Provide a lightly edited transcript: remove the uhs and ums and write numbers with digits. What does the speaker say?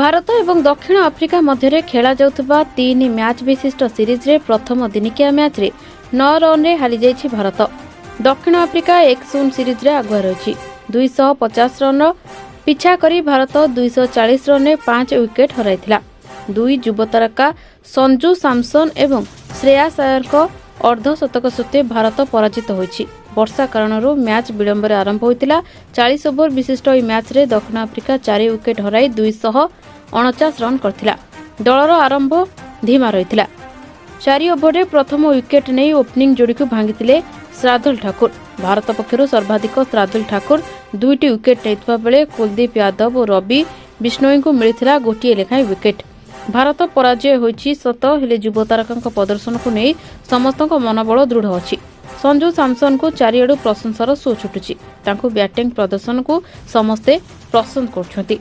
ଭାରତ ଏବଂ ଦକ୍ଷିଣ ଆଫ୍ରିକା ମଧ୍ୟରେ ଖେଳାଯାଉଥିବା ତିନି ମ୍ୟାଚ୍ ବିଶିଷ୍ଟ ସିରିଜ୍ରେ ପ୍ରଥମ ଦିନିକିଆ ମ୍ୟାଚ୍ରେ 9 ରନ୍ରେ ହାରିଯାଇଛି ଭାରତ। ଦକ୍ଷିଣ ଆଫ୍ରିକା 1-0 ସିରିଜ୍ରେ ଆଗୁଆ ରହିଛି। 250 ରନ୍ର ପିଛା କରି ଭାରତ 240 ରନ୍ରେ 5 ୱିକେଟ୍ ହରାଇଥିଲା। ଦୁଇ ଯୁବ ତାରକା ସଞ୍ଜୁ ସାମସନ ଏବଂ ଶ୍ରେୟାସ ଆୟରଙ୍କ ଅର୍ଦ୍ଧଶତକ ସତ୍ତ୍ୱେ ଭାରତ ପରାଜିତ ହୋଇଛି। ବର୍ଷା କାରଣରୁ ମ୍ୟାଚ୍ ବିଳମ୍ବରେ ଆରମ୍ଭ ହୋଇଥିଲା। 40 ଓଭର ବିଶିଷ୍ଟ ଏହି ମ୍ୟାଚ୍ରେ ଦକ୍ଷିଣ ଆଫ୍ରିକା 4 ୱିକେଟ୍ ହରାଇ 249 ରନ୍ କରିଥିଲା। ଦଳର ଆରମ୍ଭ ଧୀମା ରହିଥିଲା। 4 ଓଭରରେ ପ୍ରଥମ ୱିକେଟ୍ ନେଇ ଓପନିଂ ଯୋଡ଼ିକୁ ଭାଙ୍ଗିଥିଲେ ଶାର୍ଦ୍ଦୁଲ ଠାକୁର। ଭାରତ ପକ୍ଷରୁ ସର୍ବାଧିକ ଶାର୍ଦ୍ଦୁଲ ଠାକୁର ଦୁଇଟି ୱିକେଟ୍ ନେଇଥିବା ବେଳେ କୁଲଦୀପ ଯାଦବ ଓ ରବି ବିଷ୍ଣୋଇଙ୍କୁ ମିଳିଥିଲା ଗୋଟିଏ ଲେଖାଏଁ ୱିକେଟ୍। ଭାରତ ପରାଜୟ ହୋଇଛି ସତ, ହେଲେ ଯୁବ ତାରକାଙ୍କ ପ୍ରଦର୍ଶନକୁ ନେଇ ସମସ୍ତଙ୍କ ମନୋବଳ ଦୃଢ଼ ଅଛି। ସଞ୍ଜୁ ସାମସନଙ୍କୁ ଚାରିଆଡୁ ପ୍ରଶଂସାର ସୁଅ ଛୁଟୁଛି। ତାଙ୍କ ବ୍ୟାଟିଂ ପ୍ରଦର୍ଶନକୁ ସମସ୍ତେ ପସନ୍ଦ କରୁଛନ୍ତି।